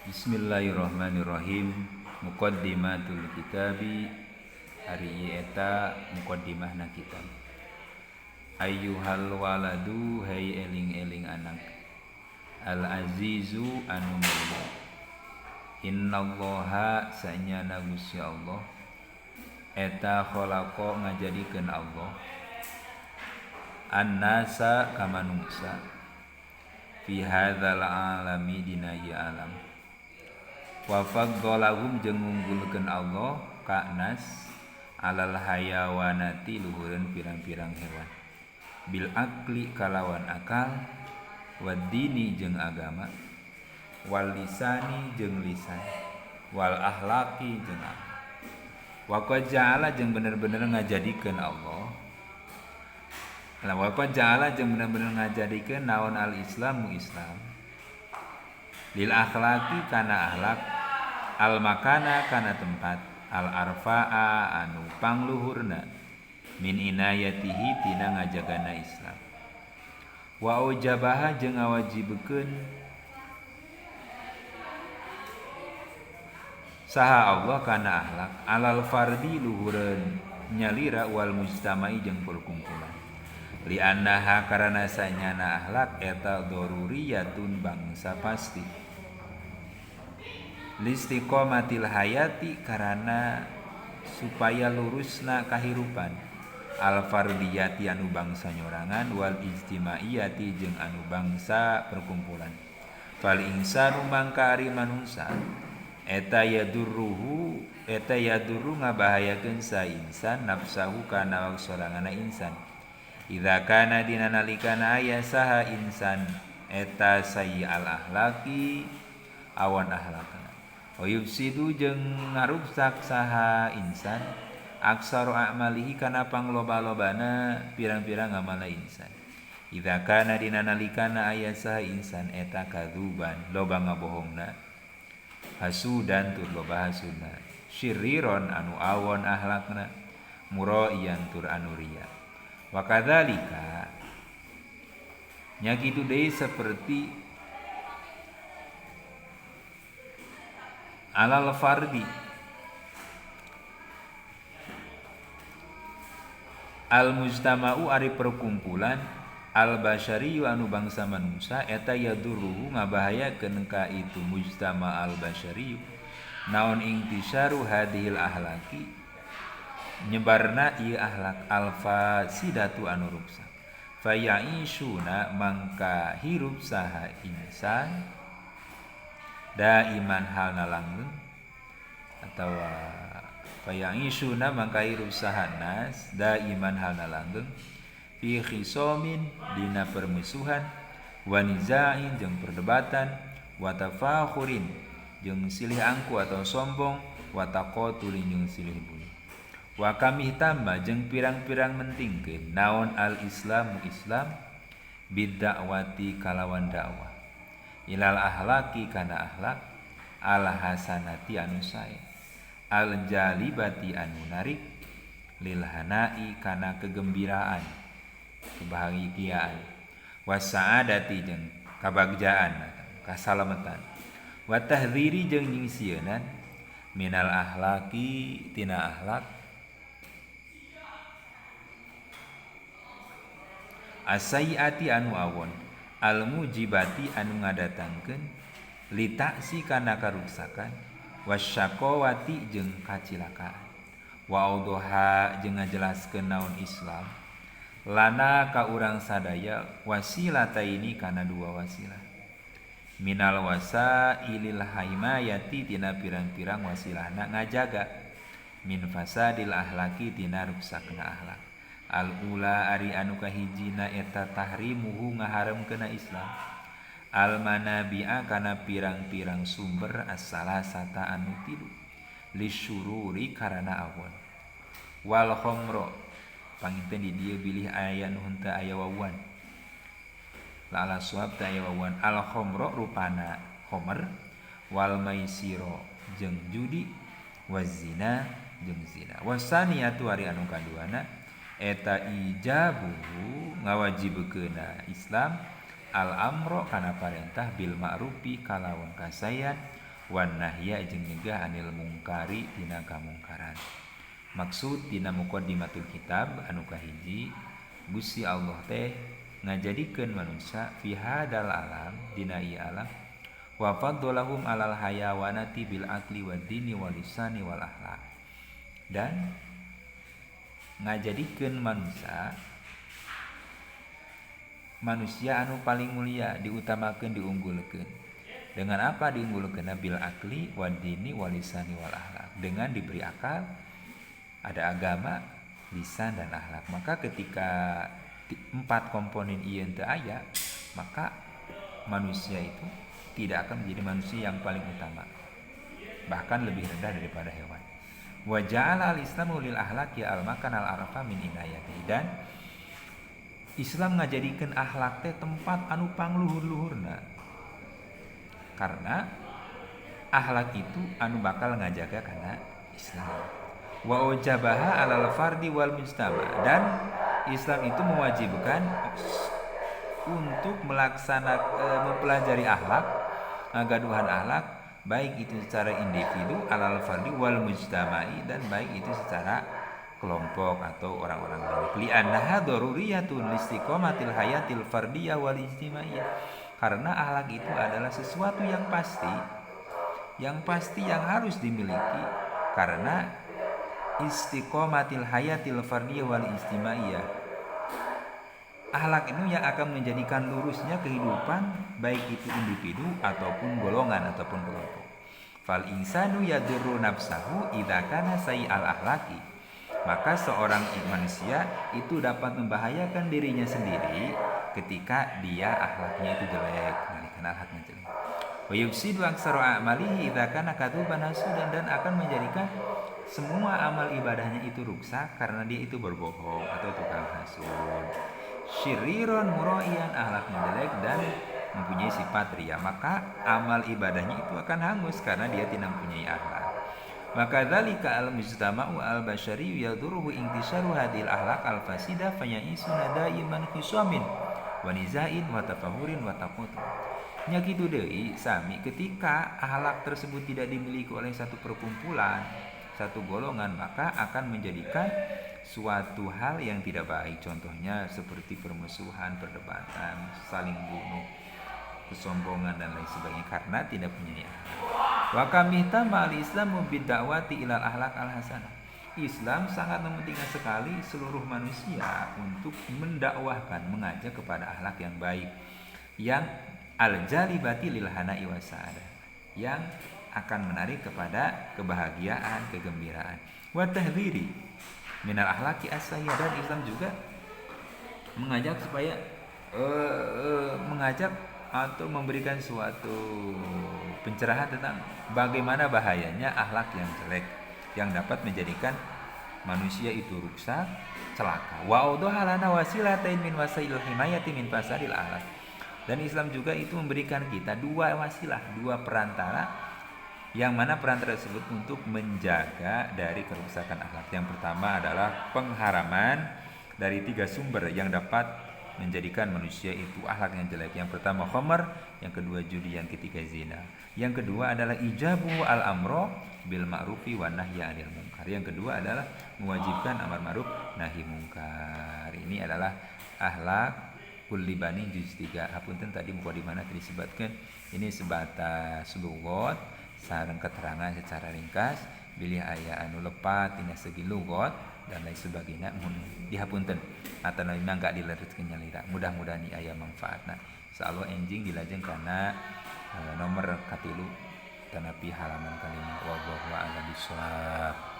Bismillahirrahmanirrahim. Muqaddimatul kitabi ari ieu eta muqaddimahna kitab. Ayyuhal waladu hey eling-eling anak. Al azizu anu mulya. Innallaha sanyana Gusti Allah eta khalaqa ngajadikeun Allah annasa ka manungsa fi hadzal alami dina ieu alam. Wa faddalahum jeung ngunggulkeun Allah ka nas alal hayawanati luhureun pirang-pirang hewan bil akli kalawan akal wad dini jeung agama wal lisani jeung lisan wal akhlaqi jeung akhlak. Wa qad ja'ala jeung bener-bener ngajadikeun Allah lah wa qad ja'ala jeung bener-bener ngajadikeun naon al islamu islam lil akhlaqi kana akhlak al makana kana tempat al arfa'a anu pangluhurna min inayatihi tina ngajagana Islam wa aujabaha jeung ngawajibkeun saha Allah kana akhlak alal fardi luhureun nyalira wal mujtama'i jeung perkumpulan li annaha karana sanyana akhlak eta daruriyatun bangsa pasti listiqomatil hayati karana supaya lurusna kahirupan al fardiyati anu bangsa nyorangan wal ijtimaiyati jeung anu bangsa perkumpulan fal insanu mangka ari manungsa eta yadurruhu eta yadurru ngabahayakeun sa insan nafsahu kana awak soranganna insan idza kana dina nalikana aya saha insan eta sayyi al akhlaqi awan akhlakna wa yufsidu jeung ngaruksak saha insan aksaru a'malihi kana pangloba-lobana pirang-pirang ngamalna insan idza kana dina nalikana aya saha insan eta kadzuban loba ngabohongna hasudan tur loba hasudna syirriron anu awon akhlakna muraiyan tur anu riya wa kadzalika nya kitu deui seperti alal fardi al mujtama'u ari perkumpulan al basyariyu anu bangsa manusia eta yadurruhu ngabahayakeun ka itu mujtama al basyariyu naon intisyaru hadhil ahlaki nyebarna ieu ahlak al fasidatu anu ruksak fayaishuna mangka hirup saha insan daiman halna langgeng atawa fayaishuna mangka hirup saha nas daiman halna langgeng fi khisamin dina permusuhan wa niza'in jeung perdebatan wa tafakhurin jeung silih angku atau sombong wa taqatulin jeung silih bunuh wa kamih tambah jeung pirang-pirang mentingkeun naon al islamu islam bidakwati kalawan dakwah ilal ahlaki kana ahlak al hasanati anu sae al jalibati anu narik lil hanai kana kegembiraan kebahagiaan wasaadati jeung kabagjaan kasalamatan wa tahdhiri jeung nyingsieunan minal ahlaki tina ahlak asaiati anu awon al mujibati anu ngadatangkeun litaksi kana karuksakan wasyaqawati jeung kacilakaan wa audoha jeung ngajelaskeun naon Islam lana ka urang sadaya wasilataini kana dua wasilah minal wasailil haimayati tina pirang-pirang wasilahna ngajaga min fasadil ahlaki tina ruksakna ahlak al ula ari anu kahijina eta tahrimuhu ngaharamkeunna Islam al manabi'a kana pirang-pirang sumber as-salasata anu tilu lisyururi karana awon wal khamro panginten di dieu bilih aya nu henteu aya wawan la ala suab teu aya wawan al khamro rupana khamr wal maisiro jeung judi wazina jeung zina wasaniyatu ari anu kaduana eta ijabuhu ngawajibkeunna Islam al amro kana parentah bil ma'rufi kalawan kasayan Wan nahya jeung nyegah anil mungkari tina kamungkaran. Maksud dina muqaddimatul kitab anu kahiji, Gusti Allah teh ngajadikeun manusia fi hadal alam dina ieu alam wa faddalahum alal hayawanati bil aqli wad dini wal lisani wal akhlak. Dan ngajadikeun manusia anu paling mulia, diutamakeun, diunggulkeun. Dengan apa diunggulkeun? Bil aqli wad dini wal lisani wal akhlak. Dengan diberi akal, ada agama, lisan dan akhlak. Maka ketika empat komponen ieu teu aya, maka manusia itu tidak akan menjadi manusia yang paling utama, bahkan lebih rendah daripada hewan. Wa ja'ala al-islamu lil akhlaqi al-makan al-arafa min inayati. Dan Islam ngajadikeun akhlak teh tempat anu pangluhur-luhurna, karena akhlak itu anu bakal ngajaga kana Islam. Wa ujabaha alal fardi wal mujtama. Dan Islam itu mewajibkan untuk melaksanakan mempelajari akhlak, ngagaduhan akhlak, baik itu secara individu alal fardi wal mujtama'i, dan baik itu secara kelompok atau orang-orang banyak. Li'annaha daruriyatun listiqamatil hayatil fardiyah wal ijtimaiyah. Karena akhlak itu adalah sesuatu yang pasti, yang pasti yang harus dimiliki, karena istiqomatil hayatil fardiyah wal ijtimaiyah. Akhlak itu yang akan menjadikan lurusnya kehidupan, baik itu individu ataupun golongan ataupun kelompok. Fal insanu yadurru nafsahu idza kana sayyi'al akhlaqi. Maka seorang manusia itu dapat membahayakan dirinya sendiri ketika dia akhlaknya itu jelek, karena akhlaknya jelek. Wa yufsidu aksara a'malihi idza kana kadzuban hasudan, dan akan menjadikan semua amal ibadahnya itu rusak karena dia itu berbohong atau tukang hasud. Syiriron muraian, akhlaknya jelek dan mempunyai sifat ria, maka amal ibadahnya itu akan hangus karena dia tidak mempunyai akhlak. Maka dzalika al-mujtama'u al-basyari yadurruhu intisharu hadhil akhlaq al-fasidah faya'isuna daiman khisamin wa nizain wa tafahurin wa taqatul. Nya kitu deui sami ketika akhlak tersebut tidak dimiliki oleh satu perkumpulan, satu golongan, maka akan menjadikan suatu hal yang tidak baik. Contohnya seperti permusuhan, perdebatan, saling bunuh, kesombongan dan lain sebagainya karena tidak punya akhlak. Wa kamihtama al-islamu bid-da'wati ilal akhlaq al-hasanah. Islam sangat mementingkan sekali seluruh manusia untuk mendakwahkan, mengajak kepada akhlak yang baik, yang al-jalibati lil hana'i was sa'adah, yang akan menarik kepada kebahagiaan, kegembiraan. Wa tahdhiri minal akhlaqi as-sayyi'ah. Dan Islam juga mengajak supaya mengajak atau memberikan suatu pencerahan tentang bagaimana bahayanya akhlak yang jelek yang dapat menjadikan manusia itu rusak, celaka. Wa awdaha lana wasilatain min wasail himayati min fasadil akhlak. Dan Islam juga itu memberikan kita dua wasilah, dua perantara, yang mana perantara tersebut untuk menjaga dari kerusakan akhlak. Yang pertama adalah pengharaman dari tiga sumber yang dapat menjadikan manusia itu akhlak yang jelek. Yang pertama khamar, yang kedua judi, yang ketiga zina. Yang kedua adalah ijabu al-amro bil ma'rufi wa nahya 'anil munkar. Yang kedua adalah mewajibkan amar ma'ruf nahi mungkar. Ini adalah akhlak kulli bani juz 3. Hapunten tadi muka di mana tadi disebutkan ini sebatas lugot sareng keterangan secara ringkas, bilih aya anu lepat tina segi lugot dan lain sebagainya, mun dihapunten atau memang enggak dileretkeun nyalira. Mudah-mudahan ieu aya manfaatna. Insyaallah enjing dilajeng kana nomor katilu tanapi halaman kalima. Wallahu a'lam bishawab.